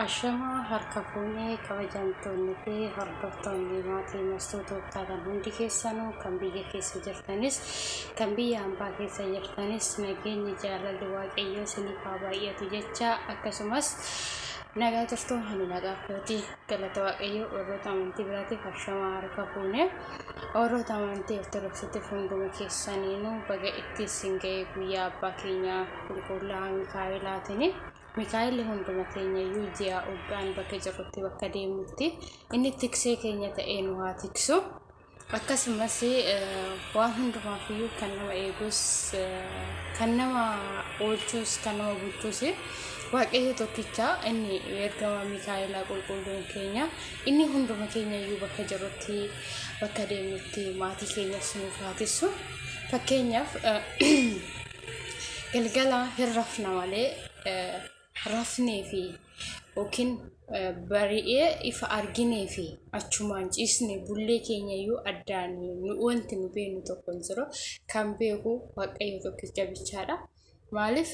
Ashamaa harka fuunee kabajamtoonni fi hordoftoonni maatii Mastuu Tooftaadhaan hundi keessanuu kan biyya keessa jirtanis kan biyya hambaa keessa jirtanis nageenyi jaalalli Waaqayyoo isiniif haa baay'atu jecha, akkasumas nagaa jirtu. Ani nagaa kooti, galata Waaqayyoo. Warroota amantii biraatiif ashamaa harka fuunee, warroota amantii Ortodoksiitiif hunduma keessaniinuu baga itti isin ga'e guyyaa abbaa keenya qulqullaa'aa Mikaa'elaatiin. Mikaa'elli hunduma keenya iyyuu ji'a hoggaan bakka jirrutti, bakka deemnutti inni tiksee keenya ta'ee nu haa tiksu. Akkasumas waan hundumaaf iyyuu kan nama eegus, kan nama oolchus, kan nama bulchus Waaqayyo tokkicha. Inni ergama Mikaa'elaa qulqulluun keenya inni hunduma keenya iyyuu bakka jirrutti, bakka deemnutti maatii keenyas nuuf haa tiksu. Fakkeenyaaf, galgala hin rafna malee rafnee fi yookiin bari'ee ifa arginee fi achumaan ciisne bullee keenya iyyuu addaan wanti nu beeknu tokko hin jiru. Kan beeku Waaqayyo tokkicha bichaadha. Maaliif,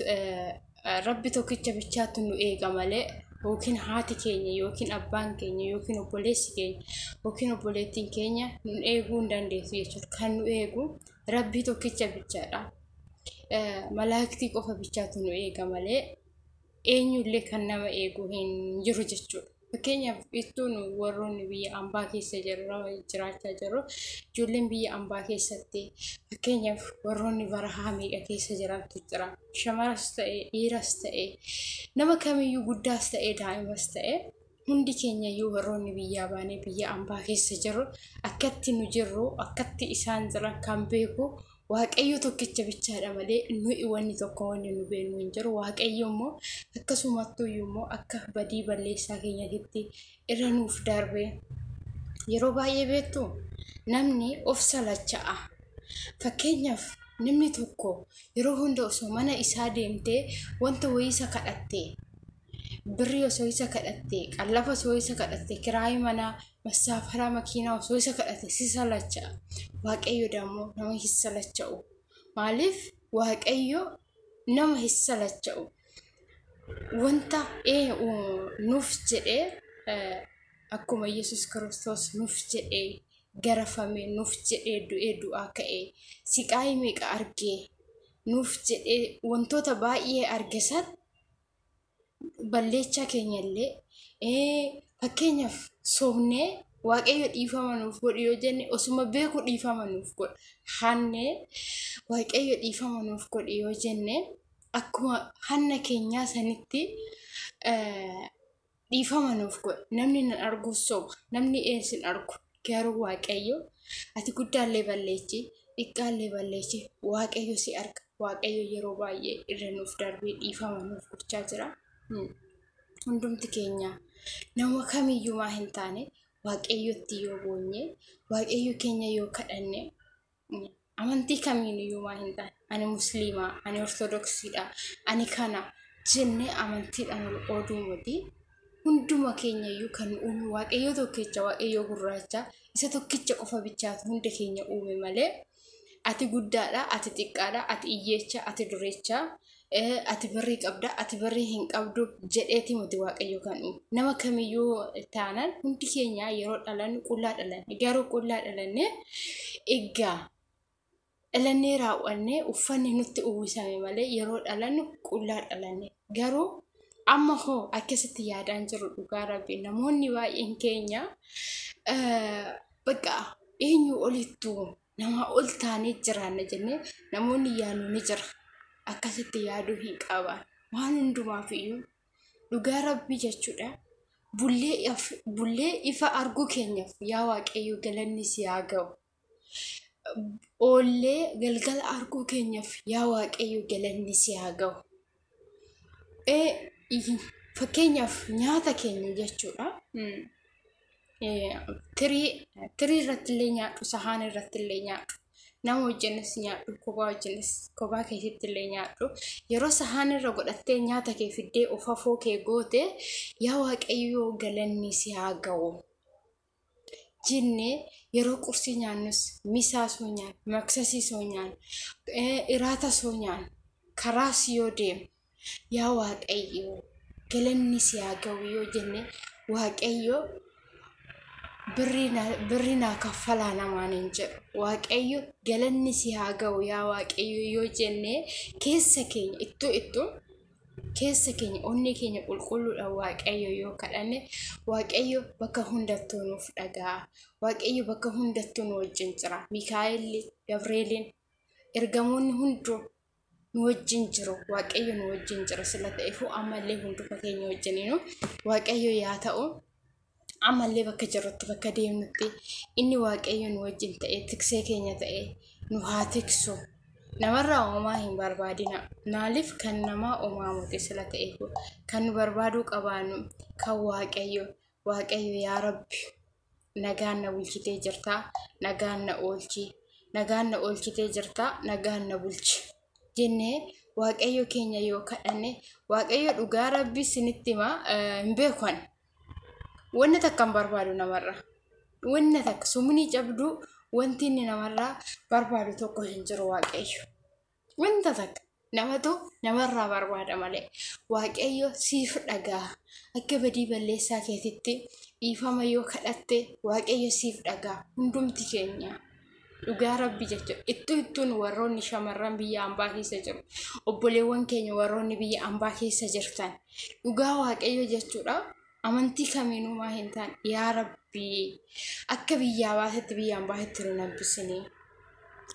Rabbi tokkicha bichaatu nu eega malee yookiin haati keenya yookiin abbaan keenya yookiin obboleessi keenya yookiin obboleettiin keenya nu eeguu hin dandeessu jechuudha. Kan nu eegu Rabbi tokkicha bichaadha. Malaayiktii qofa bichaatu nu eega malee eenyullee kan nama eegu hin jiru jechuudha. Fakkeenyaaf, ittuu nu warroonni biyya ambaa keessa jiraachaa jirru, ijoolleen biyya ambaa keessatti, fakkeenyaaf, warroonni barahaa meeqa keessa jirantu jira. Shamaras ta'e, dhiiras ta'e, nama kamiyyuu, guddaas ta'e, daa'imas ta'e, hundi keenya iyyuu warroonni biyyaa baanee biyya ambaa keessa jirru akkatti nu jirru, akkatti isaan jiran kan beeku Waaqayyo tokkicha bichaadha malee nuyi wanni tokko wanni nu beeknu hin jiru. Waaqayyo immoo akkasumattuu immoo akka badii balleessaa keenyatitti irra nuuf darbe. Yeroo baay'ee beektu, namni of salacha'a. Fakkeenyaaf, namni tokko yeroo hunda osoo mana isaa deemtee wanta wayii isa kadhatte, birrii osoo isa kadhatte, qallafa osoo isa kadhatte, kiraayii manaa, massaafaraa makiinaa osoo isa kadhate si salacha'a. Waaqayyo dammoo nama hin salacha'u. Maaliif, Waaqayyo nama hin salacha'u. Wanta nuuf jedhee, akkuma Yesus Kiristoos nuuf jedhee garafame, nuuf jedhee du'ee du'aa ka'ee, siqaayii meeqa argee, nuuf jedhee wantoota baay'ee arge san, balleechaa keenya illee, fakkeenyaaf, sobnee Waaqayyo dhiifama nuuf godhi yoo jenne, osuma beeku dhiifama nuuf godha. Hannee Waaqayyo dhiifama nuuf godhi yoo jenne, akkuma hanna keenyaa sanitti dhiifama nuuf godha. Namni nan argu soba. Namni eensin argu. Garuu Waaqayyo, ati guddaallee balleechi, xiqqaallee balleechi, Waaqayyo si arga. Waaqayyo yeroo baay'ee irra nuuf darbee dhiifama nuuf gochaa jira. Hundumti keenya nama kamiyyuu maa hin taane, Waaqayyotti yoo boonye, Waaqayyo keenya yoo kadhanne, amantii kamiiniyyuu maa hin taane, ani Musliimaa, ani Ortodoksiidha, ani kana jennee amantiidhaan ol qooduu miti. Hunduma keenya iyyuu kan uume Waaqayyo tokkicha, Waaqayyo gurraacha isa tokkicha qofa bichaatu hunda keenya uume malee, ati guddaadha, ati xiqqaadha, ati iyyeecha, ati dureecha, ati birrii qabda, ati birrii hin qabdu jedheeti miti Waaqayyo kan uume. Nama kamiyyuu taanan hundi keenya yeroo dhalannu qullaa dhalanne. Garuu qullaa dhalanne, egaa dhalannee raawwannee uffanni nutti uwwisame malee yeroo dhalannu qullaa dhalanne. Garuu amma hoo akkasitti yaadaan jiru? Dhugaa Rabbi, namoonni baay'een keenya bakka eenyu olittuu namaa ol taanee jiraanna jennee namoonni yaadu ni jira. Akkasitti yaaduu hin qaban. Waan hundumaaf iyyuu, dhugaa Rabbii jechuudha. Bullee ifa arguu keenyaaf yaa Waaqayyo galanni si haa ga'u. Oollee galgala arguu keenyaaf yaa Waaqayyo galanni si haa ga'u. Fakkeenyaaf, nyaata keenya jechuudha. Tirii irratti illee nyaadhu, sahaan irratti illee nyaadhu. Nama wajjinis nyaadhu, kophaa wajjinis, kophaa keetitti illee nyaadhu. Yeroo sahaan irra godhattee nyaata kee fiddee of afoo kee goote, yaa Waaqayyo galanni si haa ga'u jennee yeroo qursii nyaannus, misaa soo nyaannu, maksasii soo nyaannu, iraata soo nyaannu, karaas yoo deemu, yaa Waaqayyo Galanni si haa ga'u yoo jenne Waaqayyo birrii naa kaffalaa namaan hin jedhu. Waaqayyo galanni si haa ga'u yaa Waaqayyo yoo jenne keessa keenya ittuu ittuu keessa keenya onnee keenya qulqulluudhaan Waaqayyo yoo kadhanne Waaqayyo bakka hundattuu nuuf dhaga'a. Waaqayyo bakka hundattuu nu wajjin jira. Mikaa'elli, Gabreeliin, ergamoonni hunduu nu wajjin jiru. Waaqayyo nu wajjin jira sila ta'eefuu ammallee hunduma keenya wajjiniinu Waaqayyo yaa ta'u. Ammallee bakka jirrutti bakka deemnutti inni Waaqayyo nu wajjin ta'e tiksee keenya ta'e nu haa tiksu. Namarraa homaa hin barbaadina. Maaliif kan namaa homaa miti sila ta'eef kan nu barbaaduu qabaannu kan Waaqayyo. Waaqayyo yaa Rabbi nagaan na bulchitee jirtaa, nagaan na oolchi, nagaan na oolchitee jirtaa, nagaan na bulchi jennee Waaqayyo keenya yoo kadhanne Waaqayyo dhugaa Rabbi isinitti himaa hin beeku ani. Wanna takka hin barbaadu namarraa. Wanna takka sumunii cabduu wanti inni namarraa barbaadu tokko hin jiru Waaqayyo. Wanta takka namatu namarraa barbaada malee. Waaqayyo siif dhagaa. Akka badii balleessaa keetitti dhiifama yoo kadhatte Waaqayyo siif dhagaa. Hundumti keenya. Dhugaa Rabbi jechuudha. Ittuu ittuun warroonni shamarran biyya ambaa keessa jiru. Obboleewwan keenya warroonni biyya ambaa keessa jirtan. Dhugaa Waaqayyo jechuudha. Amantii kamiinuu maa hin taane yaa Rabbi akka biyyaa baasetti biyya ambaasetti nu hambisini.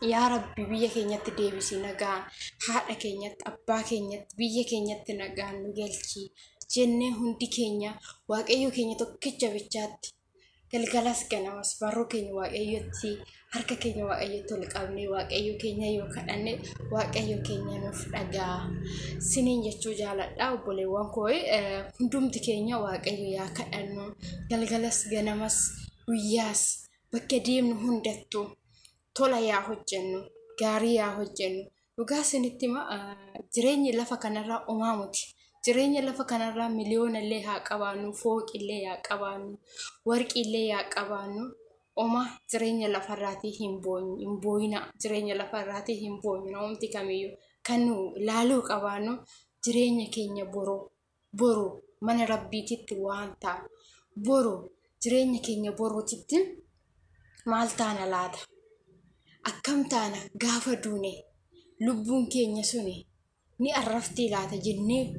Yaa Rabbi biyya keenyatti deebisi nagaan haadha keenyatti abbaa keenyatti biyya keenyatti nagaan nu galchi jennee hundi keenya Waaqayyo keenya tokkicha bichaatti galgalas ganamas barruu keenya Waaqayyotti harka keenya Waaqayyotti ol qabnee Waaqayyo keenya yoo kadhanne Waaqayyo keenya nuuf dhagaa. Siniin jechuu jaaladha obboleewwan koo hundumti keenya Waaqayyo yaa kadhannu galgalas ganamas guyyaas bakka deemnu hundattuu tola yaa hojjennu gaarii yaa hojjennu. Dhugaa isinitti hima jireenyi lafa kanarraa homaa miti. Jireenya lafa kanarraa miliyoona illee haa qabaannu, fooqi illee yaa qabaannu, warqii illee yaa qabaannu, oma jireenya lafarraatii hin booyina. Jireenya lafarraatii hin boonyu namumti kamiyyuu. Kan nu ilaaluu qabaannu jireenya keenya boru boru mana Rabbiititti waan ta'a. Boru jireenya keenya boruutitti maal taana laata? Akkam taana gaafa duune lubbuun keenya suni ni arraftii laata jennee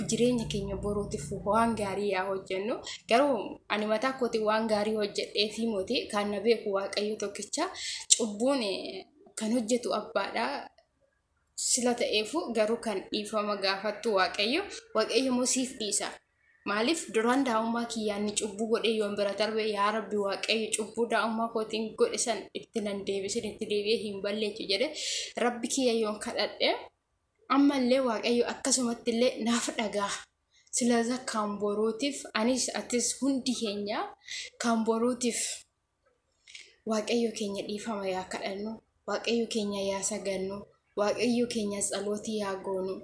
jireenya keenya boruutiif waan gaarii yaa hojjennu. Garuu ani mataa kootiin waan gaarii hojjedhee fi moti kan na beeku Waaqayyo tokkicha. Cubbuun kan hojjetu abbaadha sila ta'eefu garuu kan dhiifama gaafattu Waaqayyo. Waaqayyo immoo siif dhiisa. Maaliif duraan daa'ummaa kiyyaan ni cubbuu godhee yoon bira darbe yaa Rabbi Waaqayyo cubbuu daa'ummaa kootiin godhe san itti nan deebisin itti deebi'ee hin balleessu jedhe Rabbi kiyya yoon kadhadhe ammallee Waaqayyo akkasumatti illee naaf dhagaa. Silaza kan boruutiif anis atis hundi keenya kan boruutiif Waaqayyo keenya dhiifama yaa kadhannu, Waaqayyo keenya yaa sagannu, Waaqayyo keenya tsalootii yaa goonu.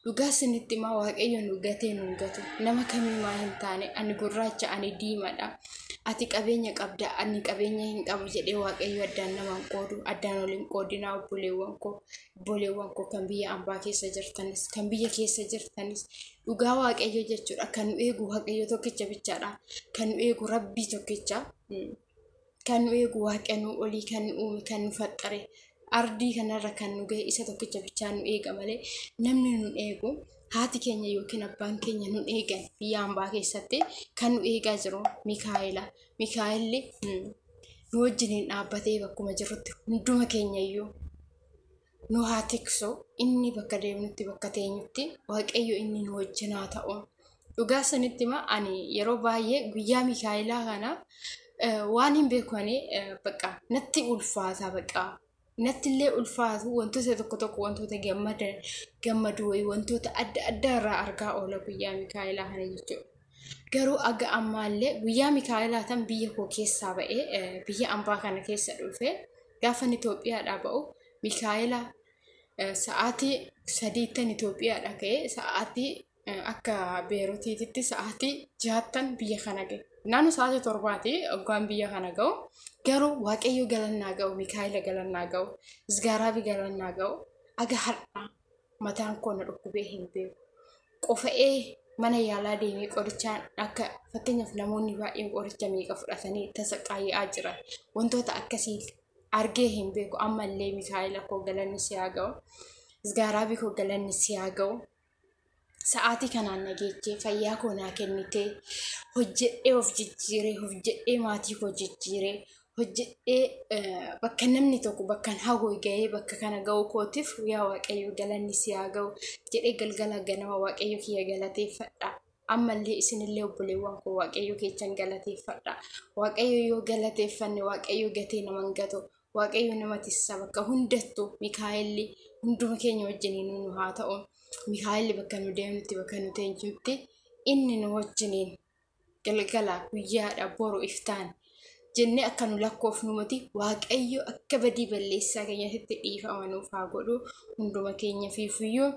Dhugaa isinitti himaa Waaqayyo nu gatee nu gatu. Nama kamii maa hin taane ani gurraacha ani diimadha. Ati qabeenya qabda ani qabeenya hin qabu jedhee Waaqayyo addaan nama hin qoodu addaan ol hin qoodinaa obboleewwan koo obboleewwan koo kan biyya ambaa keessa jirtanis kan biyya keessa jirtanis dhugaa Waaqayyo jechuudha kan nu eegu Waaqayyo tokkicha bichaadha kan nu eegu Rabbii tokkicha kan nu eegu Waaqa nu olii kan nu uume kan nu faxxare ardii kanarra kan nu gahe isa tokkicha bichaa nu eega malee namni nu eegu haati keenya yookiin abbaan keenya nu eegan biyya ambaa keessatti kan nu eegaa jiru Mikaa'ela. Mikaa'elli nu wajjiniin dhaabbatee bakkuma jirrutti hunduma keenya iyyuu nu haa tiksu inni bakka deemnutti bakka teenyutti Waaqayyo inni nu wajjin haa ta'u. Dhugaa sanitti hima ani yeroo baay'ee guyyaa Mikaa'elaa kana waan hin beeku ani bakka natti ulfaata bakka natti illee ulfaatu wantoota tokko tokko wantoota gammadu wayii wantoota adda addaa irraa argaa oola guyyaa Mikaa'elaa kana jechuudha. Garuu aga ammaallee guyyaa Mikaa'elaa tan biyya koo keessaa ba'ee biyya ambaa kana keessa dhufe gaafan Itoophiyaadhaa ba'u Mikaa'ela sa'aatii 3 Itoophiyaadhaa ka'ee sa'aatii akka Beerutiititti sa'aatii 6 biyya kana ga'e. Naannoo sa'aatii 7 hoggaan biyya kana ga'u garuu Waaqayyo galannaa ga'u Mikaa'ela galannaa ga'u Isgaaraabi galannaa ga'u aga har'aa mataan koo na dhukkubee hin beeku. Qofa'ee Mana yaalaa deemee qorichaan akka fakkeenyaaf namoonni baay'een qoricha meeqa fudhatanii tasaqaayi'aa jiran wantoota akkasii argee hin beeku. Ammallee Mikaa'ela koo galanni si haa ga'u. Isgaaraabii koo galanni si haa ga'u. Sa'aatii kanaan na geechee fayyaa koo naa kennitee hojjedhee of jijjiiree, hojjedhee maatii koo jijjiiree, hojjedhee bakka namni tokko bakka hawwu ga'ee bakka kana ga'uu kootiif yaa Waaqayyo galanni si haa ga'u jedhee galgala ganama Waaqayyo kiyya galateeffadha. Ammallee isinillee obboleewwan koo Waaqayyo keechan galateeffadha. Waaqayyo yoo galateeffanne Waaqayyo gatee nama hin gatu. Waaqayyo nama tissa bakka hundattuu. Mikaa'elli hunduma keenya wajjiniin nu haa ta'u. Mikaa'elli bakka nu deemnutti, bakka nu teenyutti inni nu wajjiniin galgala guyyaadha boru iftaan jennee akka nu lakkoofnu miti. Waaqayyo akka badii balleessaa keenyatti dhiifama nuuf haa godhu hunduma keenya fiifuyyuu.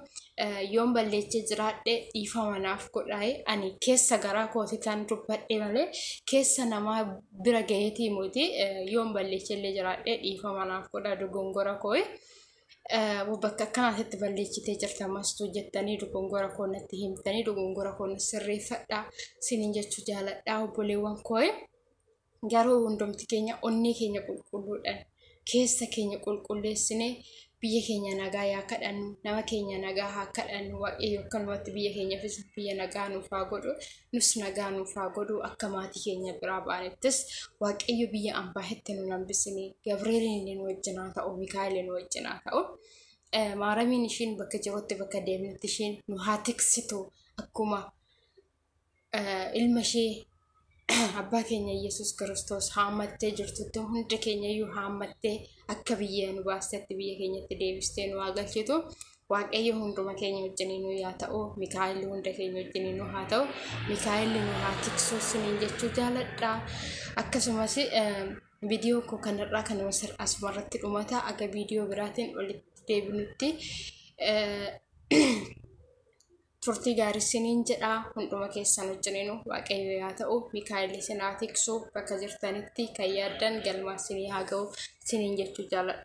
Yoon balleechee jiraadhe dhiifama naaf godhaa'e. Ani keessa garaa kootii tan dubbadhe malee keessa namaa bira gaheetii miti. Yoon balleechee illee jiraadhe dhiifama naaf godhaa dogongora koo. Bakka akkanaatitti balleechitee jirta mastuu jettanii dogongora koo natti himtanii dogongora koo na sirreeffadhaa sinin jechuu jaaladhaa obboleewwan koo. Garuu hundumti keenya onnee keenya qulqulluudhaan keessa keenya qulqulleessinee biyya keenya nagaa yaa kadhannu, nama keenya nagaa haa kadhannu. Waaqayyo akkanumatti biyya keenyaafis biyya nagaa nuuf haa godhu, nus nagaa nuuf haa godhu. Akka maatii keenya biraa ba'anittis Waaqayyo biyya ambaahitti nu hambisini. Gabreeliin nu wajjin haa ta'u, Mikaa'eliin nu wajjin haa ta'u. Maaramiin ishiin bakka jirutti, bakka deemnutti ishiin nu haa tiksitu. Akkuma ilma ishee abbaa keenya Yesuus Kiristoos haammattee jirtutti hunda keenya iyyuu haammattee akka biyya nu baastetti biyya keenyatti deebistee nu haa galchitu. Waaqayyo hunduma keenya wajjiniin nu yaa ta'u. Mikaa'elli hunda keenya wajjiniin nu haa ta'u. Mikaa'elli nu haa tiksu siniin jechuu jaaladha. Akkasumas viidiyoo koo kanarraa kanuma asumarratti dhumata. Aga viidiyoo biraatiin walitti deebinutti turtii gaarii siniin jedha. Hunduma keessan wajjiniinu Waaqayyo yaa ta'u. Mikaa'elli isin haa tiksu. Bakka jirtanitti kan yaaddan galmaa sinii haa ga'u siniin jechuu jaaladha.